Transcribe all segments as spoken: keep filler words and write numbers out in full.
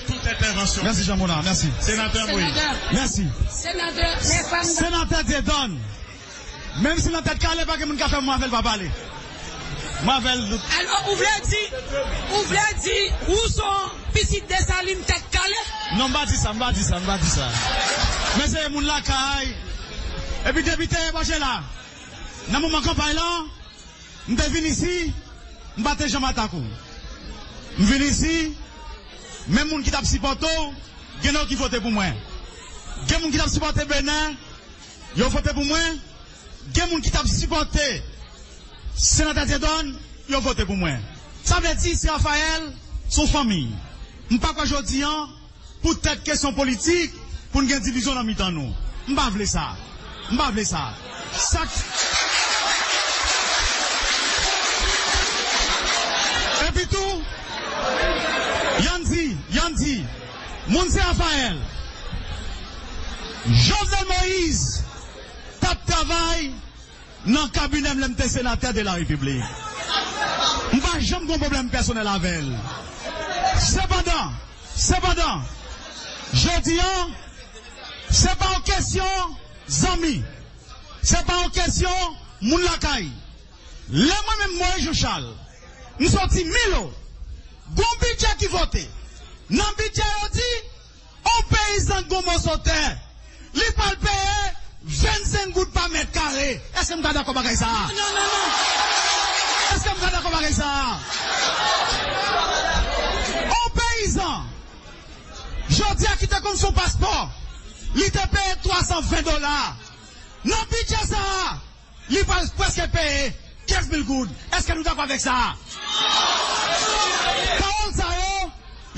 Tout entèvansyon. Mèsi, Jean Monard. Mèsi. Senatè Moïse. Senatè. Mèsi. Senatè, lè fwa m nan Senatè Dieudonne. Menm si nan tèt kale, pa gen moun ka fè m avè l pa pale. M avè l. Alò, ou vle di, ou vle di, ou se yon pitit Desalin tèt kale? Non, m pa di sa, m pa di sa, m pa di sa. Men se moun lakay. Epi depite Bòchela, nan moman kanpay lan, m te vin isi, m pa te janm atake w. M vin isi, menm moun ki t ap sipòte w, gen nan yo ki vote pou mwen. Gen moun ki t ap sipòte Benè, yo vote pou mwen. Gen moun ki t ap sipòte Senatè Dieudonne, yo vote pou mwen. Sa vle di, se Rafael, se yon fanmi. M pa kwè jodi an, poutèt kesyon politik, pou n gen divizyon nan mitan nou. M pa vle sa. M pa vle sa. Sa k-, epi tou, Yandi, Yandi, moun se Rafael. Jovenel Moïse t ap travay nan kabinè m lè m te senatè de la Repiblik. M pa janm gen yon pwoblèm pèsonèl avè l. Sepandan, sepandan, jodi an, se pa yon kesyon zanmi. Se pa yon kesyon moun lakay. Lè mwen menm Moïse Jean Charles, m soti Milo, gon bidjè ki vote. Nan bidjè yo di, yon peyizan k gon moso tè, li pral peye vennsenk goud pa mèt kare. Èske m ka dakò bagay sa a? Non, non, non, non. Èske m ka dakò bagay sa a? Yon peyizan, jodi a ki te konn sou paspò, li te peye twa san ven dola. Nan bidjè sa a, li pral prèske peye kenz mil goud. Èske nou dakò avèk sa? Pawòl sa yo,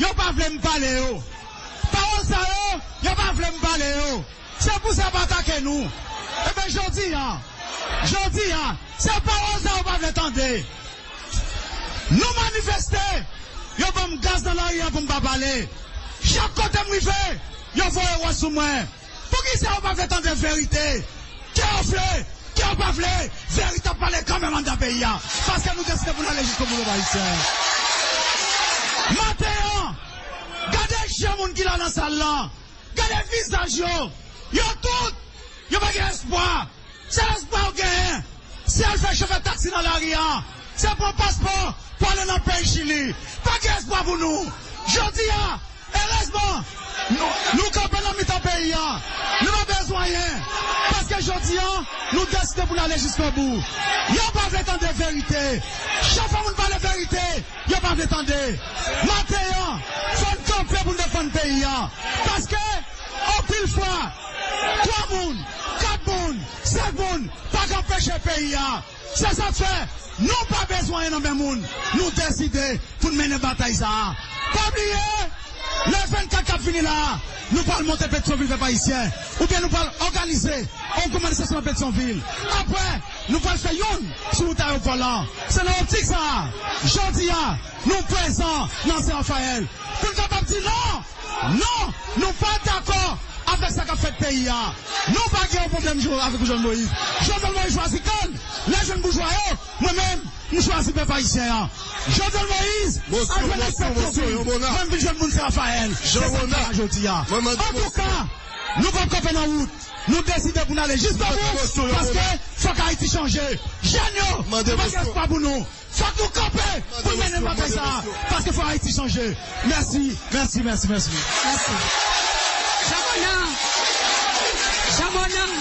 yo pa vle m pale yo. Pawòl sa yo, yo pa vle m pale yo. Se pou sa yo pa atake nou. Ebyen, jodi a, jodi a, se pawòl sa yo pa vle tande. Nou manifeste, yo ban m gaz nan lari a pou m pa pale. Chak kote m rive, yo voye wòch sou mwen. Poukisa yo pa vle tande verite? Ke yo vle, ke yo pa vle, verite ap pale kanmenm anndan peyi a. Paske nou deside pou n ale jiskobou, pèp ayisyen. Maten an, gade je moun ki la nan sal lan. Gade vizaj yo. Yo tout, yo pa gen espwa. Sèl espwa yo genyen, se al fè chofè taksi nan lari a. Se pran paspò pou ale nan peyi Chili. Pa gen espwa pou nou. Jodi a, erezman, nou, nou kanpe nan mitan peyi a. Nou pa bezwen anyen. Paske jodi a, nou deside pou n ale jiskobou. Yo pa vle tande verite. Chak fwa moun pale verite, yo pa vle tande. Maten an, fò n kanpe pou n defann peyi a. Paske, anpil fwa, twa moun, kat moun, senk moun pa ka anpeche peyi a. Se sa k fè, nou pa bezwen anyen nan men moun. Nou deside pou n mennen batay sa a. Pa bliye, le vennkat k ap vini la a, nou pral monte Petyonvil, pèp ayisyen. Oubyen nou pral òganize yon gwo manifestasyon nan Petyonvil. Apre, nou pral fè youn sou wout ayewopò lan. Se nan optik sa a, jodi a, nou prezan nan Sen Rafayèl. Pou n kapab di non! Non, nou pa dakò avèk sa k ap fèt peyi a. Nou pa gen yon pwoblèm jo-, avèk Jovenel Moïse. Jovenel Moïse chwazi gang, lè jèn boujwa yo, mwen menm, m chwazi pèp ayisyen an. Jovenel Moïse al jwenn ak Petyonvil, mwen m vin jwenn moun Sen Rafayèl. Se sa k fèt la jodi a. Antouka, nou p ap kanpe nan wout. Nou deside pou n ale jiskobou, paske fòk Ayiti chanje. Jèn yo, nou pa gen espwa pou nou. Fòk nou kanpe pou n mennen batay sa a, paske fò Ayiti chanje. Mèsi, mèsi, mèsi, mèsi. Mèsi. Jean Monard. Jean Monard.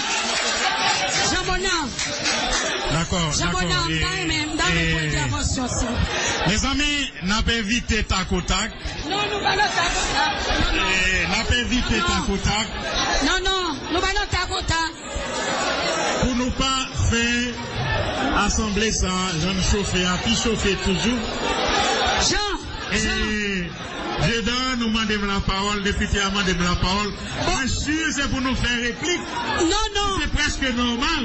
Jean Monard. Dakò, Jean dakò, Monard, m ta e, renmen, m ta renmen pran e, entèvansyon, silvouplè. Mezanmi, n ap evite takotak. Non, nou pa nan takotak. Non, non. E, n ap evite takotak. Non, non, nou pa nan takotak. Pou nou pa fè asanble sa a, jan n chofe a, pi chofe toujou. Jean, e, Jean. Dieudonne, nou mande m lapawòl, depite a mande m lapawòl. Bon. Mwen si se pou nou fè replik. Non, non. Se prèske nòmal.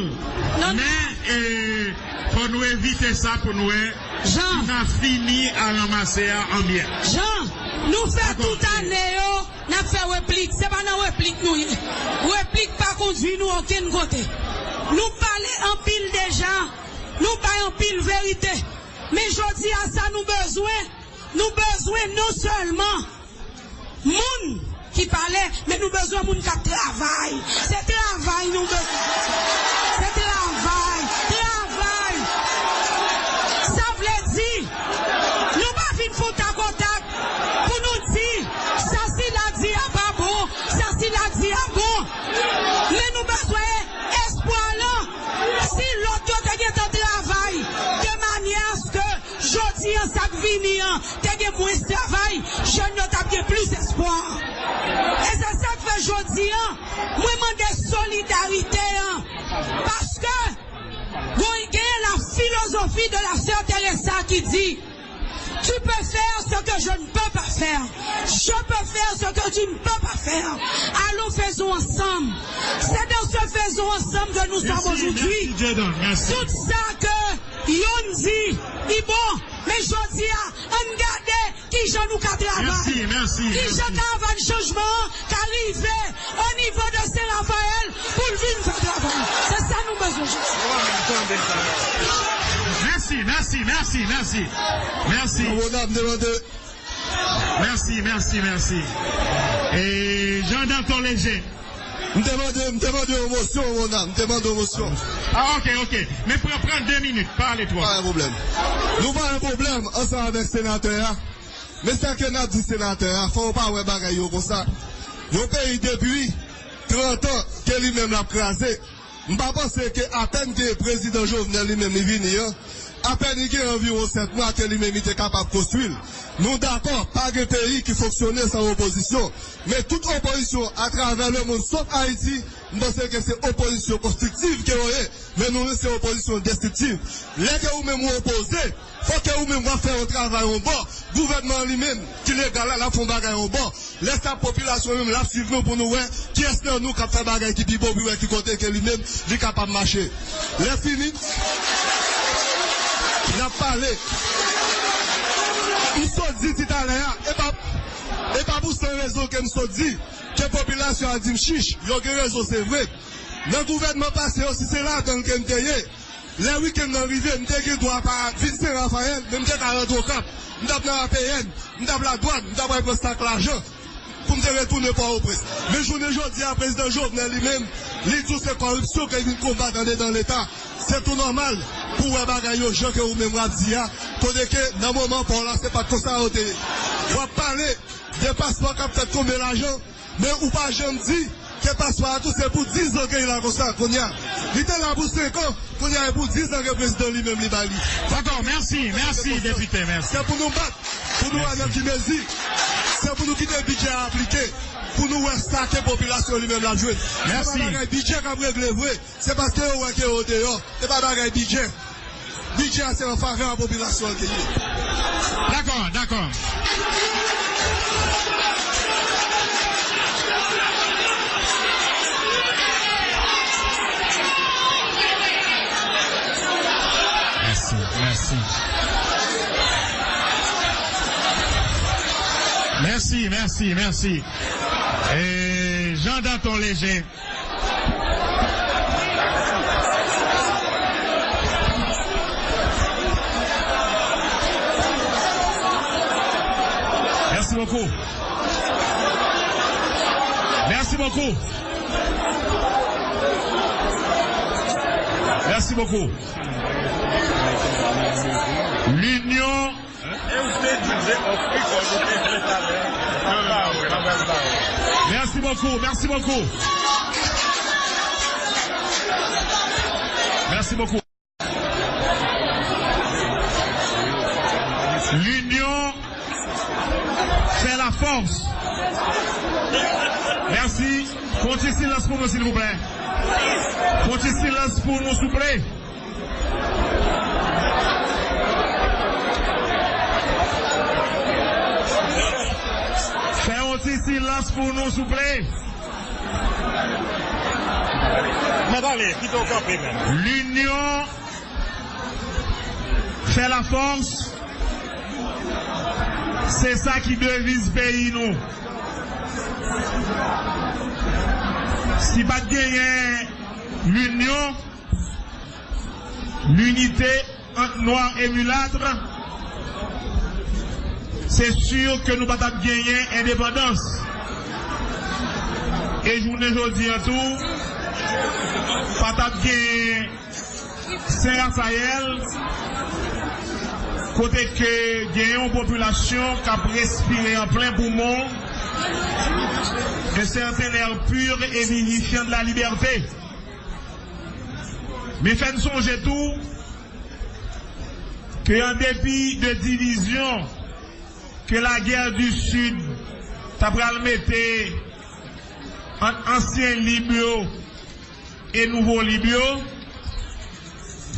Non, non. Men, e, fò nou evite sa pou nou wè Jean. N a fini a ranmase a anbyen. Jean, nou fè tout ane yo, n ap fè replik. Se pa nan replik nou ye. Replik pa kondui nou okenn kote. Nou pale anpil deja. Nou bay anpil verite. Men jodi a sa nou bezwen, nou bezwen non sèlman ki pale, men nou bezwen moun k ap travay. Se travay nou bezwen. Se travay, travay. Sa vle di, nou pa vin fè w takotak pou nou di, sa sila di a pa bon, sa sila di a bon. Men nou bezwen espwa lan. Si lòt yo te gentan travay de manyè aske jodi an, sa k vini an, te gen mwens travay, jèn yo t ap gen plis espwa. E se sa k fè jodi an, mwen mande solidarite an. Paske, gon, gen la filozofi de la sè Teresa ki di, tu peux faire ce que je ne peux pas faire. Je peux faire ce que tu ne peux pas faire. Allons, faisons ensemble. C'est dans ce faisons ensemble que nous sommes aujourd'hui. Tout sa ke youn di, li bon. Men jodi a, ann gade kijan nou ka travay. Kijan karavàn chanjman an ka rive o nivo de Sen Rafayèl pou l vin fè travay. Se sa nou bezwen jodi. Mèsi, mèsi, mèsi, mèsi. Mèsi. Mèsi, mèsi, mèsi. E Jean Danton Léger. M te mande, m te mande yon mosyon, Wona, m te mande yon mosyon. Ah, ok, ok. Men pran, pran de minit, pa ale twòp. Pa gen pwoblèm. Nou pa gen pwoblèm ansanm avèk senatè a. Men sa ke n ap di senatè a, fò w pa wè bagay yo konsa. Yon peyi depi trant an ke li menm l ap kraze. M pa panse ke apèn ke prezidan Jovenel li menm li vini an, apèn li gen anviwon sèt mwa ke li menm li te kapab konstwi l. Nou dakò, pa gen peyi ki fonksyone san opozisyon. Men tout opozisyon atravè lemonn, sof Ayiti, m panse ke se opozisyon konstriktiv ke yo ye. Men nou menm se opozisyon destriktiv. Lè ke ou menm ou opoze, fò ke ou menm w ap fè yon travay yon bò. Gouvènman an li menm, ki legal la, l ap fè yon bagay yon bò. Lè sa popilasyon menm l ap swiv nou pou nou wè kiyès nan nou k ap fè bagay ki pi bon pou wè ki kote ke li menm li kapab mache. Lè fini, n ap pale. M sot di ti talè a, e pa, e pa pou san rezon ke m sot di ke popilasyon a di m chich, yo gen rezon, se vre. Nan gouvènman pase yo, si se ladan l ke m te ye, lè wikenn nan rive, m te gen dwa pa vin Sen Rafayèl, men m te ka rantre Okap. M t ap nan A P N, m t ap ladwàn, m t ap al pran sak lajan pou m te retounen Pòtoprens. Men jounen jodi a, prezidan Jovenel li menm, li di w se kòripsyon ke l vin konbat andedan Leta. Se tou nòmal pou w wè bagay yo jan ke ou menm w ap di a, kote ke nan moman pa w la, se pa t konsa yo te ye. W ap pale de paspò k ap fèt konbyen lajan, men ou pa janm di ke paspò a tou se pou diz an ke li la konsa kounye a. Li te la pou senk an, kounye a e pou diz an ke prezidan li menm li ba li. Dakò, mèsi, mèsi, depite, mèsi. Se pou nou bat, pou nou wè nan ki mezi. Se pou nou kite bidjè a aplike, pou nou wè sa ke popilasyon li menm l ap jwenn. Mèsi. Se pa bagay bidjè k ap regle vre, se paske yo wè ke yo deyò. Se pa bagay bidjè. Bidjè a se an favè a popilasyon an ke l ye. Dakò, dakò. Mèsi, mèsi. Mèsi, mèsi, mèsi. E Jean Danton Léger. Merci beaucoup. Merci beaucoup. Merci beaucoup. L'union. Merci beaucoup, merci beaucoup. Merci beaucoup. L'union fait la force. Mèsi. Fon ti silans pou nou, silvouplè. Fon ti silans pou nou, souple. Fè yon ti silans pou nou, souple. Mèt ale, kite w kanpe menm. L'union fait la force. Se sa ki deviz peyi nou. Si pa t genyen linyon, linite ant nwa e milat, se si ke nou pa t ap genyen endepandans. E jounen jodi an tou, pa t ap gen Sen Rafayèl, kote ke gen yon popilasyon k ap respire an plen poumon un certain air pur et vivifiant de la liberté. Men fè n sonje tou ke an depi de divizyon ke lagè di Sid ta pral mete ant ansyen lib yo e nouvo lib yo,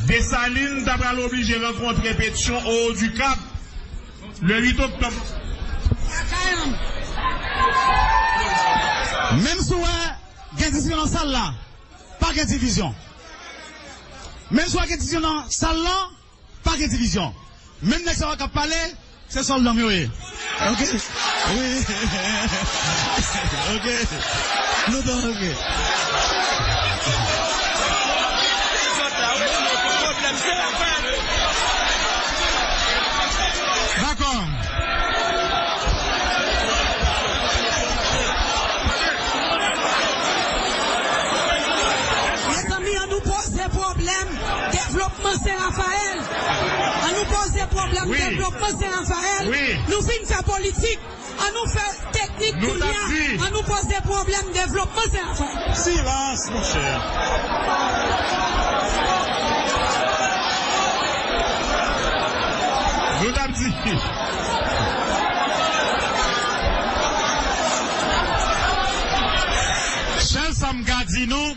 Desalin ta pral oblije rankontre Petyon o Wo di Kap le uit oktòb. Menm si w wè gen divizyon nan sal la, pa gen divizyon. Menm si w wè gen divizyon nan sal lan, pa gen divizyon. Menm nèg sa yo k ap pale, se sòlda m yo ye. Ok? Wi. Ok. Nou tan ok. Dakò. Mezanmi, an nou poze pwoblèm devlopman Sen Rafayèl. An nou poze pwoblèm Wi. devlopman Sen Rafayèl. Wi. Nou fin fè politik. An nou fè teknik Nou t ap kounye a. di. An nou poze pwoblèm devlopman Sen Rafayèl. Silans, monchè. Nou t ap di. Sèl sa m ka di nou,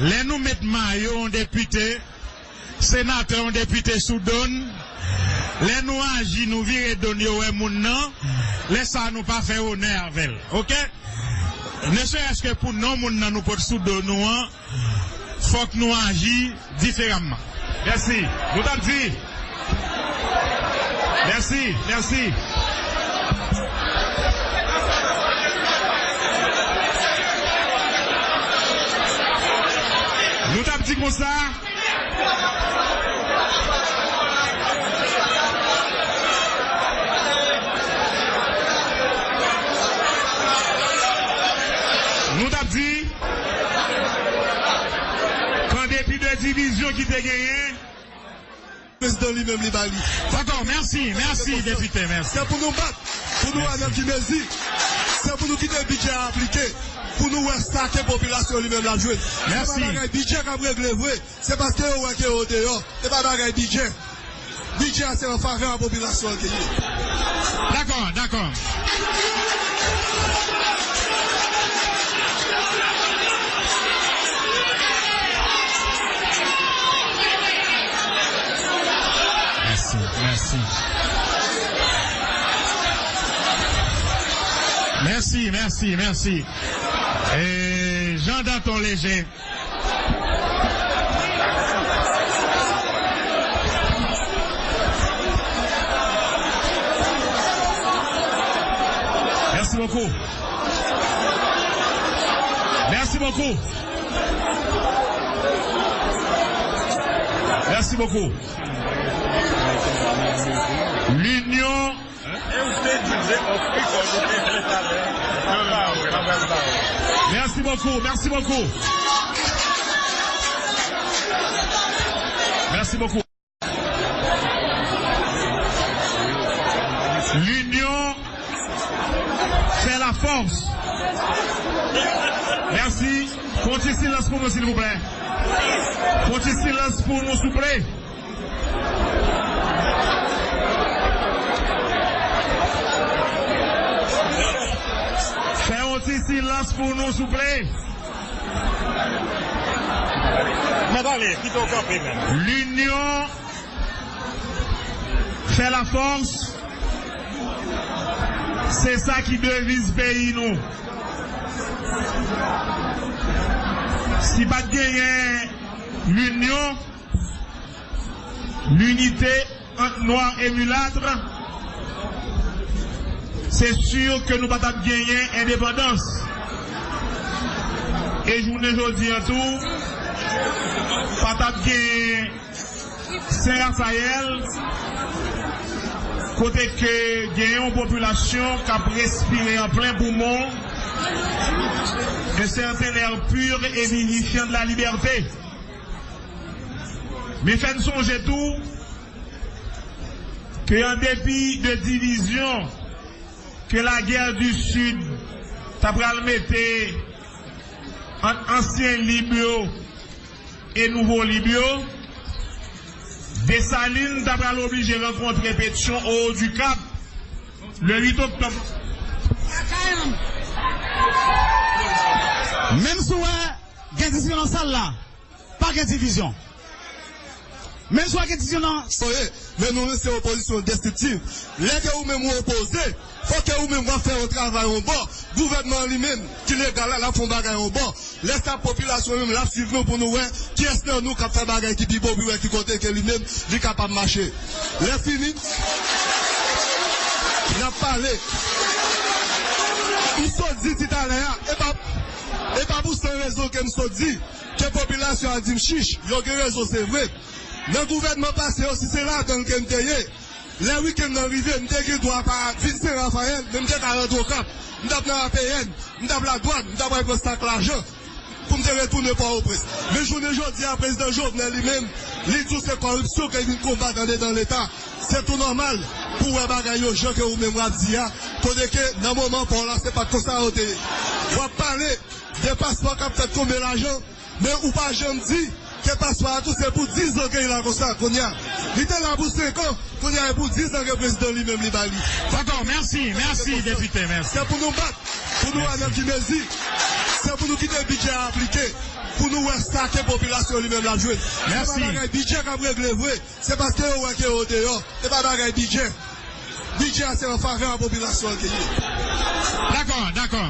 lè nou met mayo yon depite, senatè yon depite sou do n, lè nou aji, nou vire do n, yo wè moun nan, lè sa a nou pa fè onè avè l. Ok? Ne serait-ce que pou non moun nan nou pot sou do nou an, fòk nou aji diferaman. Mèsi. Nou t ap di. Mèsi, mèsi. Nou t ap di konsa. Nou t ap di, kan depi de divizyon ki te genyen, Prezidan li menm li ba li. Dakò, mèsi, mèsi, depite, mèsi. Se pou nou bat, pou nou wè nan ki mezi. Se pou nou kite bidjè a aplike, pou nou wè sa ke popilasyon li menm l ap jwenn. Mèsi. Se pa bagay bidjè k ap regle vre. Se paske yo wè ke yo deyò. Se pa bagay bidjè. Bidjè a se an favè a popilasyon an ke l ye. Dakò, dakò. Mèsi, mèsi. Mèsi, mèsi, mèsi. E, Jean Danton Léger. Merci beaucoup. Merci beaucoup. Merci beaucoup. L'union Mèsi bokou, mèsi bokou. Mèsi bokou. L'union fait la force. Mèsi. Fè yon ti silans pou nou, silvouplè. Fè yon ti silans pou nou, souple. Fè yon ti silans pou nou, souple. Mwen pale, kite w kanpe menm. L'union fait la force. Se sa ki deviz peyi nou. Si pa t genyen l'union, l'unité entre noirs et mulâtres, se si ke nou pa t ap genyen endepandans. E jounen jodi an tou, pa t ap genyen Sen Rafayèl, kote ke gen yon popilasyon k ap respire an plen poumon Un certain air pur et vivifiant de la liberté. Men fè n sonje tou ke an depi de divizyon ke lagè di Sid ta pral mete ant ansyen lib yo e nouvo lib yo, Desalin ta pral oblije rankontre Petyon o Wo di Kap le uit oktòb. Menm si w wè gen divizyon nan sal la, pa gen divizyon. Menm si w wè gen divizyon nan. Oye, men nou, se opozisyon destriktiv. Lè ke ou menm ou opoze, fò ke ou menm w ap fè yon travay yon bò. Gouvènman an li menm, ki legal la, l ap fè yon bagay yon bò. Lè sa, popilasyon menm, l ap swiv nou pou nou wè kiyès nan nou k ap fè bagay ki pi bon, pou wè ki kote ke li menm, li kapab mache. Lè fini, n ap pale. M sot di ti talè a, e pa, e pa pou san rezon ke m sot di, ke popilasyon an di m chich, yo gen rezon, se vre. Nan gouvènman pase yo, si se ladan l ke m te ye, lè wikenn nan rive, m te gen dwa pa vin Sen Rafayèl, men m te ka rantre Okap. M t ap nan A P N, m t ap Ladwàn, m t ap al pran sak lajan pou m te retounen Pòtoprens. Men jounen jodi a, prezidan Jovenel li menm, li di w se kòripsyon ke l vin konbat andedan Leta. Se tou nòmal pou w wè bagay yo jan ke ou menm w ap di a, kote ke nan moman pa w la, se pa t konsa yo te ye. W ap pale de paspò k ap fèt konbyen lajan, men ou pa janm di ke paspò a tou se pou diz an ke li la konsa kounye a. Li te la pou senk an, kounye a e pou diz an ke prezidan li menm li ba li. Dakò, mèsi, mèsi, depite, mèsi. Se pou nou bat, pou nou wè nan ki mezi. Se pou nou kite bidjè a aplike, pou nou wè sa ke popilasyon li menm l ap jwenn. Mèsi. Se pa bagay bidjè k ap regle vre. Se paske yo wè ke yo deyò. Se pa bagay bidjè. Bidjè a se an favè a popilasyon an ke l ye. Dakò, dakò.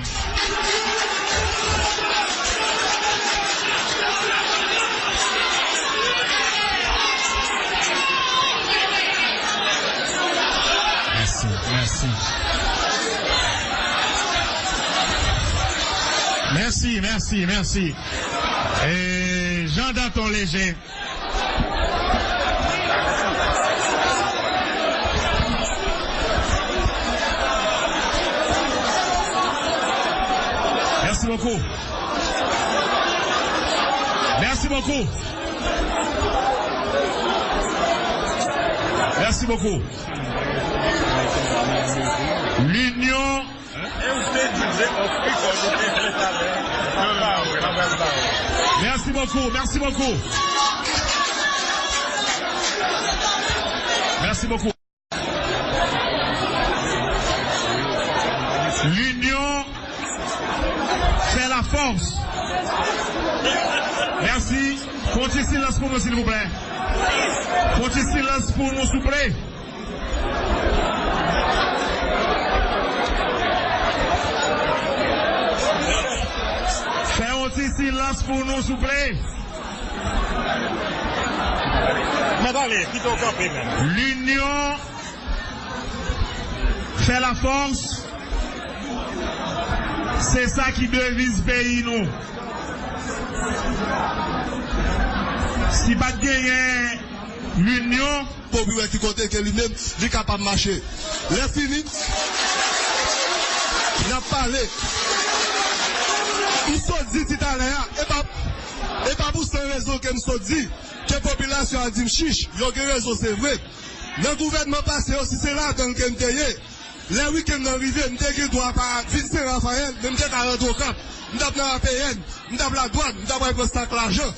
Mèsi, mèsi. Mèsi, mèsi, mèsi. E, Jean Danton Léger. Merci beaucoup. Merci beaucoup. Merci beaucoup. L'union. Merci beaucoup, merci beaucoup. Merci beaucoup. L'union fait la force. Merci. Fè yon ti silans pou nou, silvouplè. Fè yon ti silans pou nou, souple. Fè yon ti silans pou nou, souple. Mwen pale, kite w kanpe menm. L'union fait la force. Se sa ki deviz peyi nou. Si pa t genyen linyon, pou pi wè ki kote ke li menm li kapab mache. Lè fini, n ap pale. M sot di ti talè a, e pa, e pa pou san rezon ke m sot di ke popilasyon an di m chich, yo gen rezon, se vre. Nan gouvènman pase yo, si se ladan l ke m te ye, lè wikenn nan rive, m te gen dwa pa vin Sen Rafayèl, men m te ka rantre Okap. M t ap nan A P N, m t ap Ladwàn, m t ap al pran sak lajan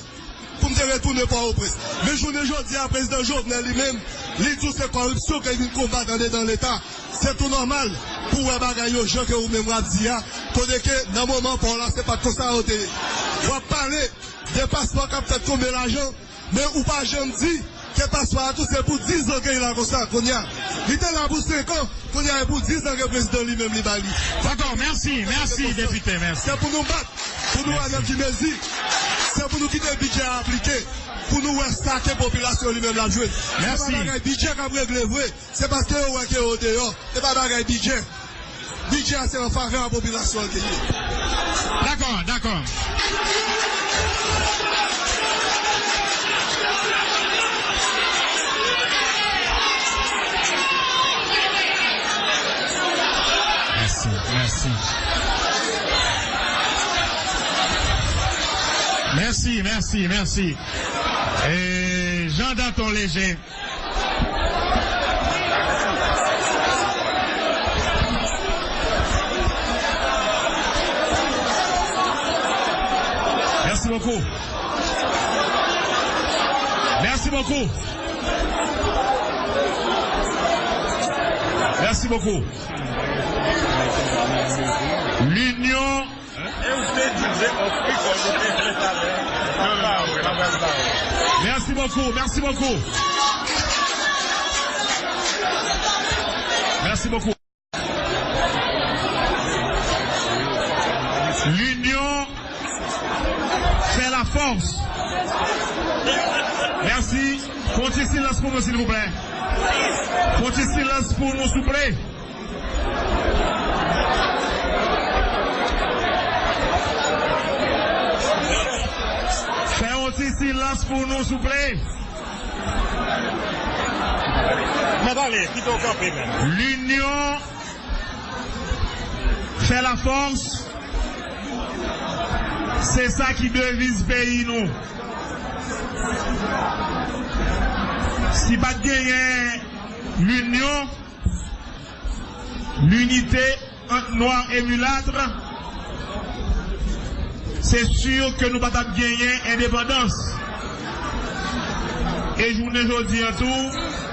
pou m te retounen Pòtoprens. Men jounen jodi a, prezidan Jovenel li menm, li di w se kòripsyon ke l vin konbat andedan Leta. Se tou nòmal pou w wè bagay yo jan ke ou menm w ap di a, kote ke nan moman pa w la, se pa t konsa yo te ye. W ap pale de paspò k ap fèt konbyen lajan, men ou pa janm di ke paspò a tou se pou diz an ke li la konsa kounye a. Li te la pou senk an, kounye a e pou diz an ke prezidan li menm li ba li. Dakò, mèsi, mèsi, depite, mèsi. Se pou nou bat, pou nou wè nan ki mezi. Se pou nou kite bidjè a aplike, pou nou wè sa ke popilasyon li menm l ap jwenn. Mèsi. Se pa bagay bidjè k ap regle vre, se paske yo wè ke yo deyò. Se pa bagay bidjè. Bidjè a se an favè a popilasyon an ke l ye. Dakò, dakò. Mèsi, mèsi. Mèsi, mèsi, mèsi. E, Jean Danton Léger. Mèsi bokou. Mèsi bokou. Mèsi bokou. Linyon. Mèsi bokou, mèsi bokou. Mèsi bokou. Linyon fè lafòs. Mèsi. Fè yon ti silans pou nou, silvouplè. Fè yon ti silans pou nou, souple. Fè yon ti silans pou nou, souple. Mèt ale, kite w kanpe, menm. Linyon fè lafòs. Se sa ki deviz peyi nou. Si pa t genyen linyon, linite ant nwa e milat, se si ke nou pa t ap genyen endepandans. E jounen jodi an tou,